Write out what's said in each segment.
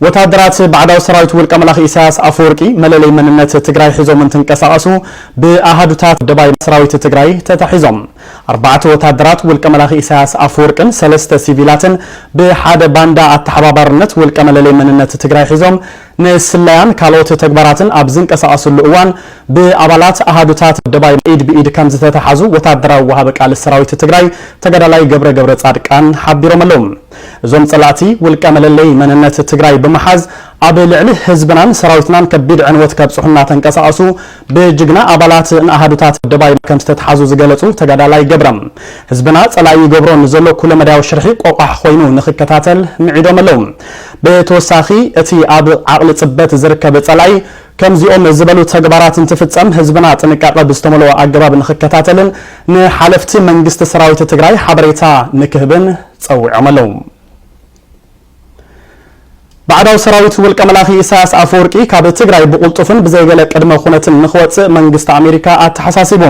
ወታደራት ባዕዳዊ ሰራዊት ውልቀ መላኺ ኢሳያስ ኣፈወርቂ መለለይ መንነት ትግራይ ሒዞም እንትንቀሳቐሱ ብኣሃዱታት ደባይ ሰራዊት ትግራይ ተታሒዞም። ኣርባዕተ ወታደራት ውልቀ መላኺ ኢሳያስ ኣፈወርቅን ሰለስተ ሲቪላትን ብሓደ ባንዳ ኣተሓባባርነት ውልቀ መለለይ መንነት ትግራይ ሒዞም ንስለያን ካልኦት ተግባራትን ኣብ ዝንቀሳቐስሉ እዋን ብኣባላት ኣሃዱታት ደባይ ኢድ ብኢድ ከም ዝተተሓዙ ወታደራዊ ወሃቢ ቃል ሰራዊት ትግራይ ተጋዳላይ ገብረ ገብረ ጻድቃን ሓቢሮም ኣለዉ። እዞም ጸላእቲ ውልቀ መለለይ መንነት ትግራይ ብምሓዝ ኣብ ልዕሊ ህዝብናን ሰራዊትናን ከቢድ ዕንወት ከብጽሑ እናተንቀሳቐሱ ብጅግና ኣባላት ንኣሃዱታት ደባይ ከም ዝተተሓዙ ዝገለጹ ተጋዳላይ ገብረ፣ ህዝብና ጸላኢ ይገብሮ ንዘሎ ኩለመዳያዊ ሽርሒ ቆቋሕ ኮይኑ ንኽከታተል ምዒዶም ኣለዉ። ብተወሳኺ እቲ ኣብ ዓቕሊ ጽበት ዝርከብ ጸላኢ ከምዚኦም ዝበሉ ተግባራት እንትፍጸም ህዝብና ጥንቃቐ ብዝተመልኦ ኣገባብ ንኽከታተልን ንሓለፍቲ መንግስቲ ሰራዊት ትግራይ ሓበሬታ ንክህብን ጸዊዖም ኣለዉ። ባዕዳዊ ሰራዊት ውልቀ መላኺ ኢሳያስ ኣፈወርቂ ካብ ትግራይ ብቕልጡፍን ብዘይገለ ቅድመ ኩነትን ንኽወፅእ መንግስቲ ኣሜሪካ ኣተሓሳሲቡ።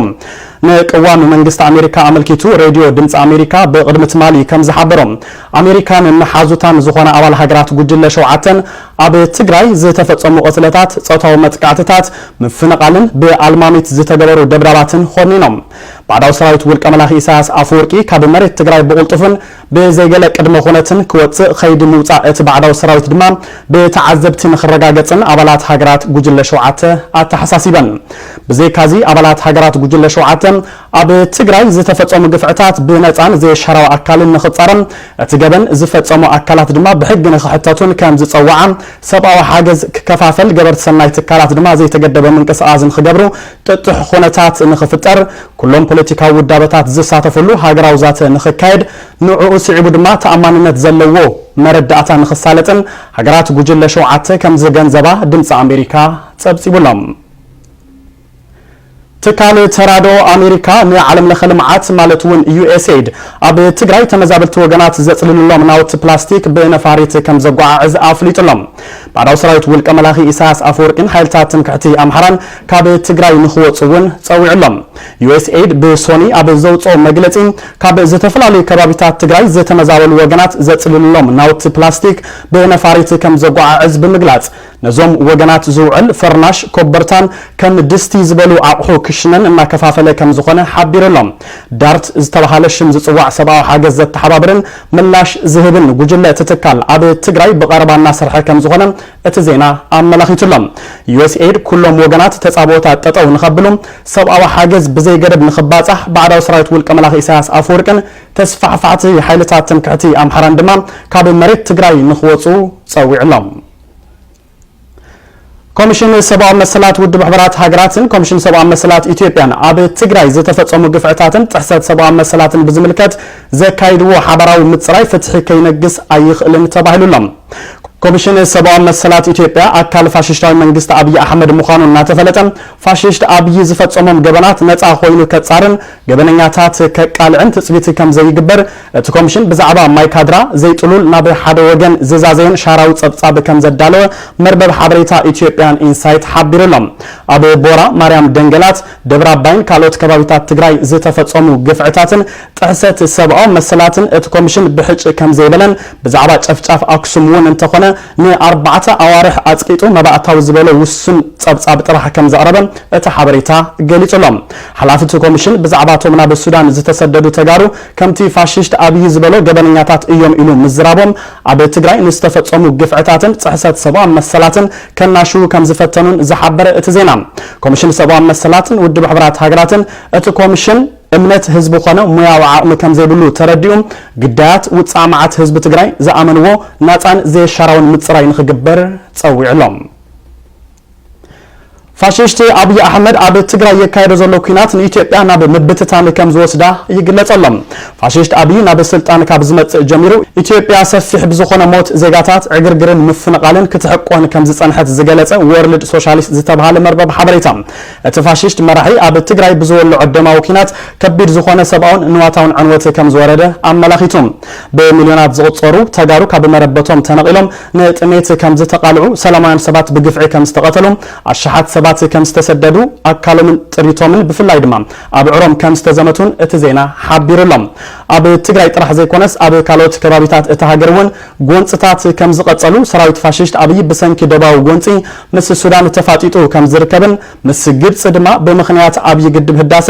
ንቅዋም መንግስቲ ኣሜሪካ ኣመልኪቱ ሬድዮ ድምፂ ኣሜሪካ ብቕድሚ ትማሊ ከም ዝሓበሮ፣ ኣሜሪካን መሓዙታን ዝኾነ ኣባል ሃገራት ጉጅለ ሸውዓተን ኣብ ትግራይ ዝተፈጸሙ ቅትለታት፣ ጾታዊ መጥቃዕትታት፣ ምፍንቓልን ብኣልማሚት ዝተገበሩ ደብዳባትን ኾኒኖም። ባዕዳዊ ሰራዊት ውልቀ መላኺ ኢሳያስ ኣፈወርቂ ካብ መሬት ትግራይ ብቕልጡፍን ብዘይገለ ቅድመ ኩነትን ክወጽእ ኸይዲ ምውጻእ እቲ ባዕዳዊ ሰራዊት ድማ ብተዓዘብቲ ንኽረጋገጽን ኣባላት ሃገራት ጉጅለ ሸውዓተ ኣተሓሳሲበን። ብዘይካዚ ኣባላት ሃገራት ጉጅለ ሸውዓተ ኣብ ትግራይ ዝተፈጸሙ ግፍዕታት ብነጻን ዘየሻራዊ ኣካልን ንኽጻረም፣ እቲ ገበን ዝፈጸሙ ኣካላት ድማ ብሕጊ ንኽሕተቱን ከም ዝጸውዓ፣ ሰብኣዊ ሓገዝ ክከፋፈል ገበርቲ ሰናይ ትካላት ድማ ዘይተገደበ ምንቅስቓስ ንኽገብሩ ጥጡሕ ኩነታት ንኽፍጠር፣ ኩሎም ፖለቲካዊ ውዳበታት ዝሳተፍሉ ሃገራዊ ዛተ ንኽካየድ፣ ንዕኡ ስዒቡ ድማ ተኣማንነት ዘለዎ መረዳእታ ንኽሳለጥን ሃገራት ጉጅለ ሸውዓተ ከም ዝገንዘባ ድምፂ ኣሜሪካ ጸብጺቡሎም። ትካል ተራድኦ ኣሜሪካ ንዓለም ለኸ ልምዓት ማለት እውን ዩ ኤስ ኤድ ኣብ ትግራይ ተመዛበልቲ ወገናት ዘጽልልሎም ናውቲ ፕላስቲክ ብነፋሪት ከም ዘጓዓዕዝ ኣፍሊጡሎም። ባዕዳዊ ሰራዊት ውልቀ መላኺ ኢሳያስ ኣፈወርቂን ሓይልታት ትምክሕቲ ኣምሓራን ካብ ትግራይ ንኽወፁ እውን ጸዊዑሎም። ዩ ኤስ ኤድ ብሶኒ ኣብ ዘውፅኦ መግለፂ ካብ ዝተፈላለዩ ከባቢታት ትግራይ ዝተመዛበሉ ወገናት ዘጽልልሎም ናውቲ ፕላስቲክ ብነፋሪት ከም ዘጓዓዕዝ ብምግላጽ ነዞም ወገናት ዝውዕል ፈርናሽ፣ ኮበርታን ከም ድስቲ ዝበሉ ኣቑሑ ክሽነን እናከፋፈለ ከም ዝኾነ ሓቢሩ ኣሎ። ዳርት ዝተባሃለ ሽም ዝጽዋዕ ሰብኣዊ ሓገዝ ዘተሓባብርን ምላሽ ዝህብን ጉጅለ እቲ ትካል ኣብ ትግራይ ብቐረባ እናሰርሐ ከም ዝኾነ እቲ ዜና ኣመላኺቱ ኣሎ። ዩ ኤስ ኤድ ኩሎም ወገናት ተጻብኦታት ጠጠው ንኸብሉ ሰብኣዊ ሓገዝ ብዘይገደብ ንኽባጻሕ ባዕዳዊ ሰራዊት ውልቀ መላኺ ኢሳያስ ኣፈወርቅን ተስፋሕፋሕቲ ሓይልታት ትምክሕቲ ኣምሓራን ድማ ካብ መሬት ትግራይ ንኽወጹ ጸዊዑ ኣሎ። ኮሚሽን ሰብኣዊ መሰላት ውድብ ሕቡራት ሃገራትን ኮሚሽን ሰብኣዊ መሰላት ኢትዮጵያን ኣብ ትግራይ ዝተፈጸሙ ግፍዕታትን ጥሕሰት ሰብኣዊ መሰላትን ብዝምልከት ዘካይድዎ ሓባራዊ ምጽራይ ፍትሒ ከይነግስ ኣይኽእልን ተባሂሉ ኣሎ። ኮሚሽን ሰብኣዊ መሰላት ኢትዮጵያ ኣካል ፋሽስታዊ መንግስቲ ኣብይ ኣሕመድ ምዃኑ እናተፈለጠ፣ ፋሽስት ኣብይ ዝፈጸሞም ገበናት ነጻ ኮይኑ ከጻርን ገበነኛታት ከቃልዕን ትጽቢት ከም ዘይግበር እቲ ኮሚሽን ብዛዕባ ማይ ካድራ ዘይጥሉል ናብ ሓደ ወገን ዝዛዘየን ሻራዊ ጸብጻብ ከም ዘዳለወ መርበብ ሓበሬታ ኢትዮጵያን ኢንሳይት ሓቢሩ ኣሎ። ኣብ ቦራ፣ ማርያም ደንገላት፣ ደብረ ኣባይን ካልኦት ከባቢታት ትግራይ ዝተፈጸሙ ግፍዕታትን ጥሕሰት ሰብኣዊ መሰላትን እቲ ኮሚሽን ብሕጭ ከም ዘይበለን ብዛዕባ ጨፍጫፍ ኣክሱም እውን እንተኾነ ንኣርባዕተ ኣዋርሕ ኣጽቂጡ መባእታዊ ዝበሎ ውሱን ጸብጻብ ጥራሕ ከም ዘቕረበ እቲ ሓበሬታ ገሊጹ ኣሎ። ሓላፊ እቲ ኮሚሽን ብዛዕባ እቶም ናብ ሱዳን ዝተሰደዱ ተጋሩ ከምቲ ፋሽስት ኣብይ ዝበሎ ገበነኛታት እዮም ኢሉ ምዝራቦም ኣብ ትግራይ ንዝተፈጸሙ ግፍዕታትን ጥሕሰት ሰብኣዊ መሰላትን ከናሽዉ ከም ዝፈተኑን ዝሓበረ እቲ ዜና፣ ኮሚሽን ሰብኣዊ መሰላትን ውድብ ሕቡራት ሃገራትን እቲ ኮሚሽን እምነት ህዝቢ ኮነ ሙያዊ ዓቕሚ ከም ዘይብሉ ተረዲኡ፣ ግዳያት ውጻእ መዓት ህዝቢ ትግራይ ዝኣመንዎ ናጻን ዘየሻራውን ምጽራይ ንኽግበር ጸዊዑ ኣሎ። ፋሽስት ኣብይ ኣሕመድ ኣብ ትግራይ የካየዶ ዘሎ ኲናት ንኢትዮጵያ ናብ ምብትታን ከም ዝወስዳ ይግለጽ ኣሎ። ፋሽስት ኣብይ ናብ ስልጣን ካብ ዝመጽእ ጀሚሩ ኢትዮጵያ ሰፊሕ ብዝኾነ ሞት ዜጋታት፣ ዕግርግርን ምፍንቓልን ክትሕቆን ከም ዝጸንሐት ዝገለጸ ወርልድ ሶሻሊስት ዝተባሃለ መርበብ ሓበሬታ፣ እቲ ፋሽስት መራሒ ኣብ ትግራይ ብዝወልዖ ደማዊ ኲናት ከቢድ ዝኾነ ሰብኣውን ንዋታውን ዕንወት ከም ዝወረደ ኣመላኺቱ። ብሚልዮናት ዝቑጸሩ ተጋሩ ካብ መረበቶም ተነቒሎም ንጥሜት ከም ዝተቓልዑ፣ ሰላማውያን ሰባት ብግፍዒ ከም ዝተቐተሉ፣ ኣሽሓት ሰባት ት ከም ዝተሰደዱ፣ ኣካሎምን ጥሪቶምን ብፍላይ ድማ ኣብ ዕሮም ከም ዝተዘመቱን እቲ ዜና ሓቢሩ ኣሎ። ኣብ ትግራይ ጥራሕ ዘይኮነስ ኣብ ካልኦት ከባቢታት እታ ሃገር እውን ጎንፅታት ከም ዝቐጸሉ፣ ሰራዊት ፋሽስት ኣብይ ብሰንኪ ዶባዊ ጎንፂ ምስ ሱዳን ተፋጢጡ ከም ዝርከብን ምስ ግብፂ ድማ ብምኽንያት ኣብይ ግድብ ህዳሰ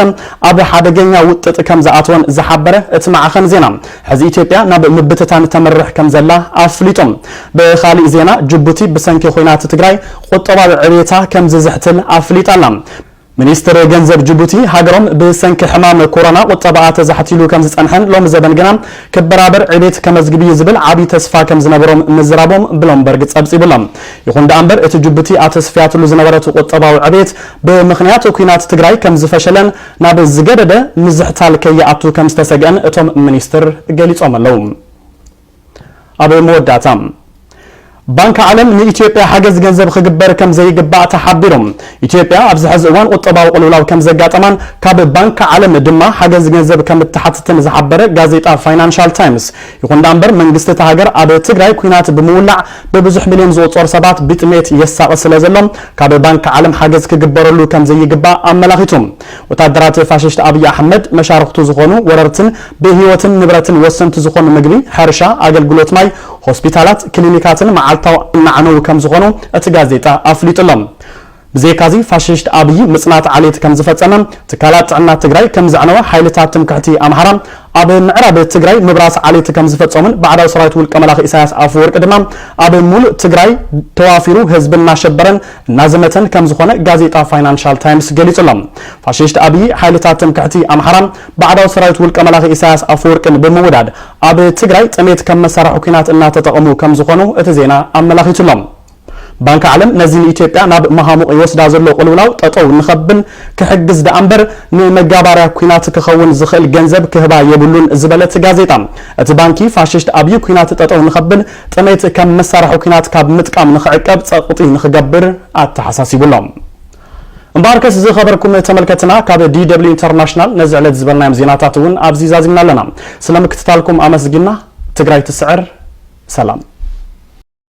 ኣብ ሓደገኛ ውጥጥ ከም ዝኣተወን ዝሓበረ እቲ ማዕኸን ዜና፣ ሕዚ ኢትዮጵያ ናብ ምብትታን ተምርሕ ከም ዘላ ኣፍሊጡ። ብኻሊእ ዜና፣ ጅቡቲ ብሰንኪ ኹናት ትግራይ ቁጠባዊ ዕቤታ ከም ዝዝሕትል ኣፍሊጣ ኣላ። ሚኒስትር ገንዘብ ጅቡቲ፣ ሃገሮም ብሰንኪ ሕማም ኮሮና ቁጠባኣ ተዛሕቲሉ ከም ዝጸንሐን ሎሚ ዘበን ግና ክበራበር ዕቤት ከመዝግብ እዩ ዝብል ዓቢ ተስፋ ከም ዝነበሮም ምዝራቦም ብሎምበርግ ጸብጺቡ ኣሎ። ይኹን ደኣ እምበር፣ እቲ ጅቡቲ ኣተስፍያትሉ ዝነበረት ቁጠባዊ ዕቤት ብምኽንያት ኲናት ትግራይ ከም ዝፈሸለን ናብ ዝገደደ ምዝሕታል ከይኣቱ ከም ዝተሰግአን እቶም ሚኒስትር ገሊጾም ኣለዉ። ኣብ መወዳእታ፣ ባንክ ዓለም ንኢትዮጵያ ሓገዝ ገንዘብ ክግበር ከም ዘይግባእ ተሓቢሩ። ኢትዮጵያ ኣብዚ ሕዚ እዋን ቁጠባዊ ቅልውላው ከም ዘጋጠማን ካብ ባንክ ዓለም ድማ ሓገዝ ገንዘብ ከም እትሓትትን ዝሓበረ ጋዜጣ ፋይናንሻል ታይምስ፣ ይኹን ደኣ እምበር መንግስቲ እታ ሃገር ኣብ ትግራይ ኲናት ብምውላዕ ብብዙሕ ሚልዮን ዝቑጸሩ ሰባት ብጥሜት የሳቒ ስለ ዘሎ ካብ ባንክ ዓለም ሓገዝ ክግበረሉ ከም ዘይግባእ ኣመላኺቱ። ወታደራት ፋሽስት ኣብይ ኣሕመድ መሻርኽቱ ዝኾኑ ወረርትን ብህይወትን ንብረትን ወሰንቲ ዝኾኑ ምግቢ፣ ሕርሻ፣ ኣገልግሎት ማይ፣ ሆስፒታላት፣ ክሊኒካትን መዓልታዊ እናዕነዉ ከም ዝኾኑ እቲ ጋዜጣ ኣፍሊጡ ኣሎ። ብዘይካዚ ፋሽስት ኣብይ ምጽናት ዓሌት ከም ዝፈጸመ፣ ትካላት ጥዕና ትግራይ ከም ዘዕነወ፣ ሓይልታት ትምክሕቲ ኣምሓራ ኣብ ምዕራብ ትግራይ ምብራስ ዓሌት ከም ዝፈጸሙን ባዕዳዊ ሰራዊት ውልቀ መላኺ ኢሳያስ ኣፈወርቂ ድማ ኣብ ሙሉእ ትግራይ ተዋፊሩ ህዝቢ እናሸበረን እናዘመተን ከም ዝኾነ ጋዜጣ ፋይናንሻል ታይምስ ገሊጹ ኣሎ። ፋሽስት ኣብይ ሓይልታት ትምክሕቲ ኣምሓራ ባዕዳዊ ሰራዊት ውልቀ መላኺ ኢሳያስ ኣፈወርቅን ብምውዳድ ኣብ ትግራይ ጥሜት ከም መሳርሒ ኲናት እናተጠቐሙ ከም ዝኾኑ እቲ ዜና ኣመላኺቱ ኣሎ። ባንክ ዓለም ነዚ ንኢትዮጵያ ናብ መሃሙቕ ይወስዳ ዘሎ ቅልውላው ጠጠው ንኸብል ክሕግዝ ደኣ እምበር ንመጋባርያ ኲናት ክኸውን ዝኽእል ገንዘብ ክህባ የብሉን ዝበለ እቲ ጋዜጣ፣ እቲ ባንኪ ፋሽስት ኣብይ ኲናት ጠጠው ንኸብል ጥሜት ከም መሳርሒ ኲናት ካብ ምጥቃም ንኽዕቀብ ጸቕጢ ንኽገብር ኣተሓሳሲቡ ኣሎ። እምበኣርከስ ዝኸበርኩም ተመልከትና ካብ ዲ ደብሊው ኢንተርናሽናል ነዚ ዕለት ዝበልናዮም ዜናታት እውን ኣብዚ ዛዚምና ኣለና። ስለ ምክትታልኩም ኣመስጊና። ትግራይ ትስዕር። ሰላም።